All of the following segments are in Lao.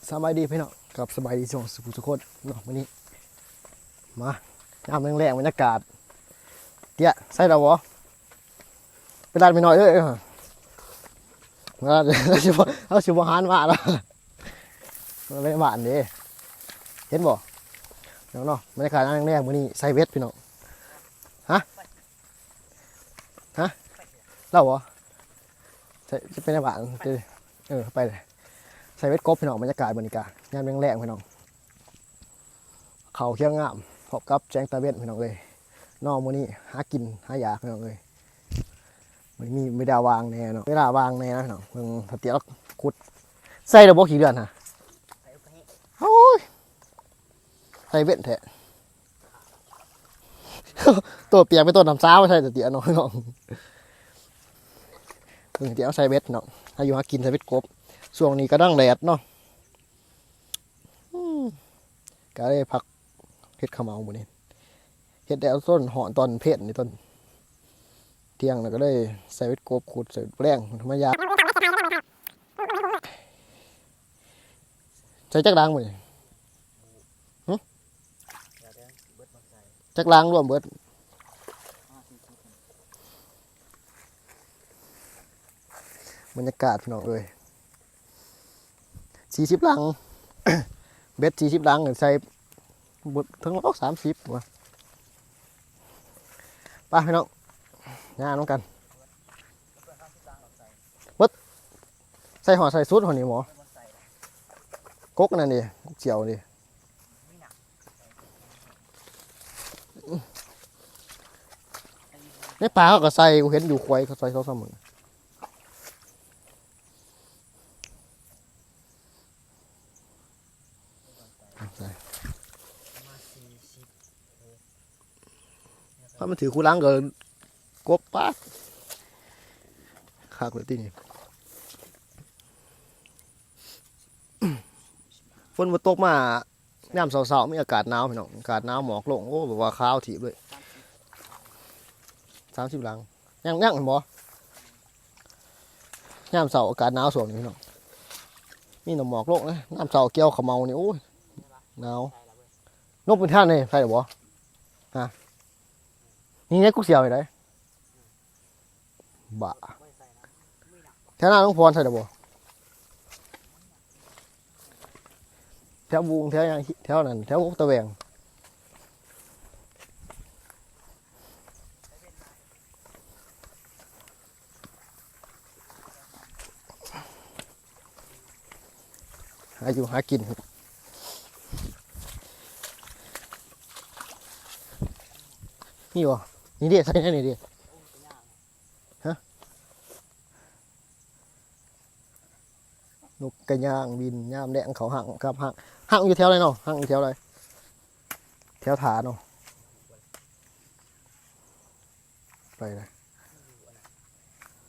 ສະບາຍດີພີ່ນ້ອງ ກັບສະບາຍດີສຸກໆທຸກຄົນເນາະ. ມື້ນີ້ມາຍາມແລງໆ ບັນຍາກາດ ເຕ້ຍ ໃສ່ແລ້ວບໍ່? ໄປລາດແມ່ນ້ອຍເອີຍ ມາລາດ ເຮົາຊິບໍ່ ເຮົາຊິບໍ່ຫັນມາລະ ມາໄປບ້ານເດ້ ເຫັນບໍ່ເນາະ. ບັນຍາກາດຍາມແລງໆ ມື້ນີ້ໃສ່ເບັດພີ່ນ້ອງ. ຮະ ຮະ ລາວບໍ່? ໃສ່ ຊິໄປໃນບ້ານ ເອີ ເອີ ໄປເລີຍ. ໃສ່ເບັດກົບພີ່ນ້ອງ ບັນຍາກາດມື້ນີ້ກະຍາມແລງໆ ພີ່ນ້ອງ. ເຂົ້າຂຽວງາມ ພ້ອມກັບແສງຕາເວັນພີ່ນ້ອງເອີຍເນາະ. ມື້ນີ້ຫາກິນຫາຢາກພີ່ນ້ອງເອີຍ ມື້ນີ້ມີເວລາວ່າງແດ່ເນາະ ເວລາວ່າງແດ່ນະພີ່ນ້ອງ. ເບິ່ງສະເຕຍລາວຂຸດ ໃສ່ແລ້ວບໍ່ຂີ້ເລື່ອນຫະ? ໂອ້ຍ ໃສ່ເວັນແທ້ ໂຕປຽກໄປຕົ້ນນ້ຳຊາ ໃສ່ສະເຕຍເນາະພີ່ນ້ອງ. ເບິ່ງສະເຕຍເອົາໃສ່ເບັດເນາະ ຫາຢູ່ຫາກິນໃສ່ເບັດກົບ. ຊ່ວງນີ້ກຳລັງແດດເນາະ ອືມ ກະເລີຍພັກເຮັດເຂົ້າເໝົາມື້ນີ້ ເຮັດແລ້ວ ຕົ້ນຮ້ອນຕອນເພັນນີ້ ຕອນທ່ຽງ ແລ້ວກະເລີຍໃສ່ເບັດກົບ ຂຸດໃສ່ແລງ ມາຢາມ. ໃສ່ຈັກລັງມື້ນີ້? ຫຶ? ຈັກລັງລວມເບິດ? ບັນຍາກາດພີ່ນ້ອງເອີຍ ສີ່ສິບລັງ ເບັດສີ່ສິບລັງ ໃສ່ເບິດເຖິງ ໂອ້ ສາມສິບວ່າ. ໄປພີ່ນ້ອງ ຍ່າງນຳກັນ ເບິດ ໃສ່ຮອດໃສ່ສຸດຫັ້ນນີ້ໝໍ ກົກນັ້ນເດ ກົກສຽວເດ. ໃນປ່າເຂົາກະໃສ່ ກູເຫັນຢູ່ ຄວາຍເຂົາໃສ່ສອງສາມມື້. ຖ້າມັນຖືກຄູ່ຫຼັງກະກົບປາດ ຄັກເລີຍຕິນີ້. ຝົນບໍ່ຕົກມາ ຍາມເຊົ້າໆ ມີອາກາດໜາວພີ່ນ້ອງ ອາກາດໜາວ ໝອກລົງ ໂອ້ ແບບວ່າຂາວຖີບເລີຍ. ສາມສິບຫຼັງ ຍັງ ຍັງບໍ່? ຍາມເຊົ້າອາກາດໜາວຊ່ວງນີ້ພີ່ນ້ອງ ມີນ້ຳໝອກລົງເດ້. ຍາມເຊົ້າກ່ຽວເຂົ້າເໝົານີ້ ໂອ້ຍ ໜາວ. ນົກເປັນທ່ານນີ້ ໃສ່ແລ້ວບໍ່? ຮະ ນີ້ໄງ ກົກສຽວນີ້ໄດ໋. ບ້າ ແຖວນາຫຼວງພອນໃສ່ແລ້ວບໍ່? ແຖວບຸງ ແຖວຫຍັງ ແຖວນັ້ນ ແຖວຕະແຫວ່ງ. ຫາຢູ່ຫາກິນ ມີບໍ່? ນີ້ເດ້ ໃສ່ແນວນີ້ເດ້. ຮະ ນົກກະຍ່າງບິນຍາມແລງເຂົ້າຮັງ ກັບຮັງ. ຮັງຢູ່ແຖວໃດເນາະ? ຮັງຢູ່ແຖວໃດ? ແຖວທ່າເນາະ ໄປເລີຍ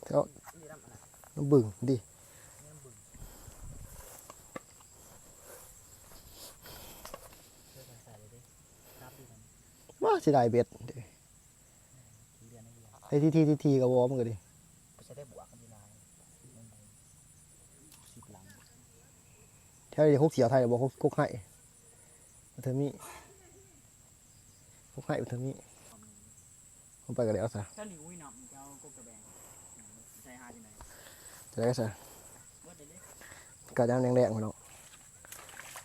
ແຖວນ້ຳບຶງຕິ. ວ່າຊິໄດ້ເບັດເດ້ ໄອ້ທີ່ໆໆກະວອມກະດີ. ແຖວນີ້ກົກສຽວໃສ່ແລ້ວບໍ່? ກົກ ກົກໄຮ ມັນເຖິງມີ ກົກໄຮມັນເຖິງມີ. ເອົາໄປກະແລ້ວຊະ ແຖວນີ້ບໍ່ມີນ້ຳ ເຈົ້າກົກຕະແບງ ໃສ່ຫາຈັ່ງໃດ? ຈະໄດ້ຊະ ກະຍາມແລງໆ ພີ່ນ້ອງ.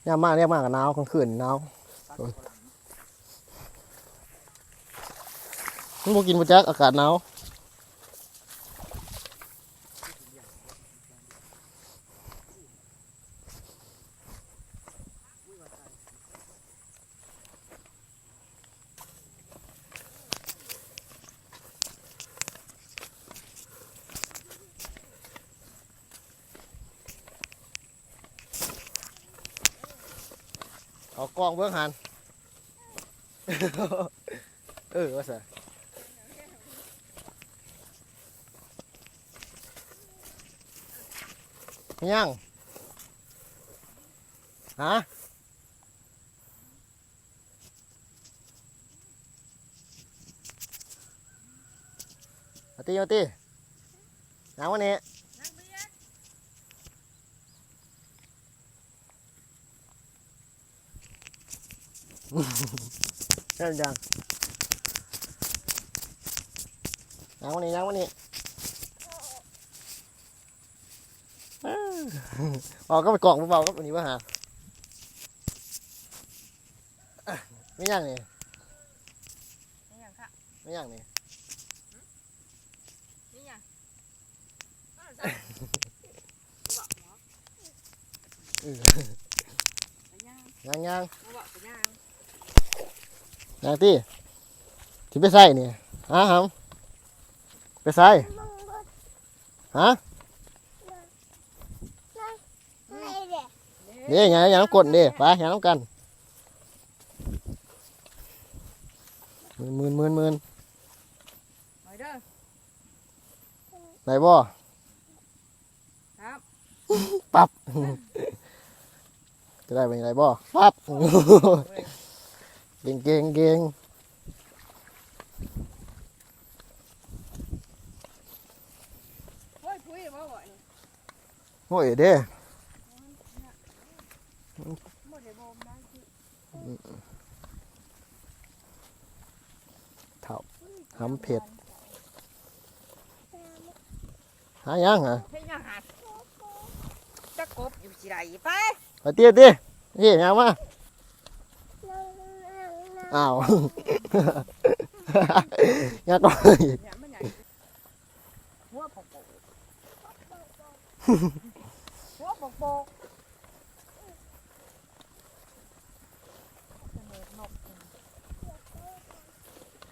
ຍາມມາ ຍາມມາກະໜາວ ກາງຄືນໜາວ. ໂອ້ຍ ມັນບໍ່ກິນບໍ່ຈັກ ອາກາດໜາວ. ເອົາກ້ອງເບິ່ງຫັ້ນ ເອີ ວ່າຊັ້ນ ຍັງ ຮະ? ມາຕິ ມາຕິ ນັ່ງມານີ້ ນັ່ງເບຍດ ເ ເຮັດຫຍັງ? ຍ່າງມານີ້ ຍ່າງມານີ້. ເວົ້າກັບໄອ້ກ້ອງ ເວົ້າກັບອັນນີ້ບໍ່ຫາ? ແມ່ນຫຍັງນີ້? ແມ່ນຫຍັງຄະ? ແມ່ນຫຍັງນີ້? ແມ່ນຫຍັງ? ເອີ ໄປຍ່າງ ຍ່າງໆ ມາເວົ້າໄປຍ່າງ ຍ່າງຕິ. ຊິໄປໃສນີ້? ຫາຫຳ ໄປໃສ? ຫາ? ເດ້ ຍ່າງ ຍ່າງນຳກົ້ນເດ້ ໄປ ຍ່າງນຳກັນ. ໝື່ນ ໝື່ນ ໝື່ນ ໄປເດີ ໄດ້ບໍ່? ປັບ ຈະໄດ້ບໍ່ ໄດ້ບໍ່? ປັບ ເກັ່ງ ເກັ່ງ ເກັ່ງ. ໂອ້ຍ ພຸ້ຍບໍ່ບໍ່ນີ້ ໂອ້ຍເດ້ ບໍ່ໄດ້ບໍ່ມາຊິ ເຖົ້າ ຫຳເຜັດ ຫາຫຍັງຫະ? ເຮັດຫຍັງຫະ? ຈັກກົບຢູ່ຊິໄດ້ ໄປ ໄປຕິຕິ ນີ້ຫຍັງມາ? ອ້າວ ຫຍັງກໍ ຫົວໂປກໂປກ ຫົວໂປກໂປກ ຈະເມີກນົກ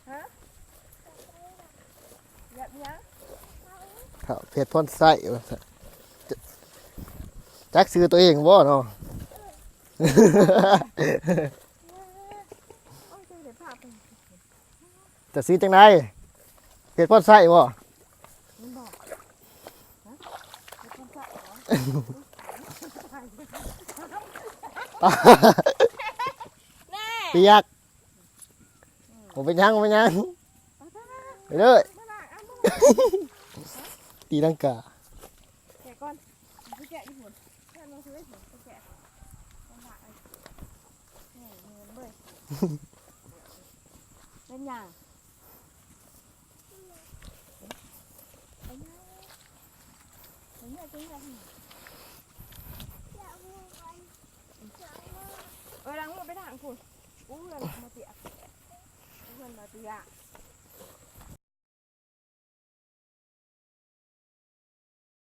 ຮະ? ຢາກຫຍັງ? ເຖົ້າເພັດພອນໄຊ ວ່າຊັ້ນ ຈັກຊື່ຕົວເອງບໍ່ເນາະ? ເຈົ້າຊື່ຈັ່ງໃດ? ເພັດພອນໄຊບໍ່? ແມ່ນບໍ່? ຮະ? ເພັດພອນໄຊບໍ່? ແນ່ ປຽກ ບໍ່ເປັນຫຍັງ ບໍ່ເປັນຫຍັງ ໄປເລີຍ ຕີລັງກາ ແກະກ່ອນ ໄປແກະຢູ່ພຸ້ນ ແກະລົງຊິໄປແກະ ເປັນຫຍັງ? ເອີ ລ້າງມືໄປທາງພຸ້ນ ອູ້ ເຮືອນບໍ່ເປຍກ ເຮືອນບໍ່ເປຍກ.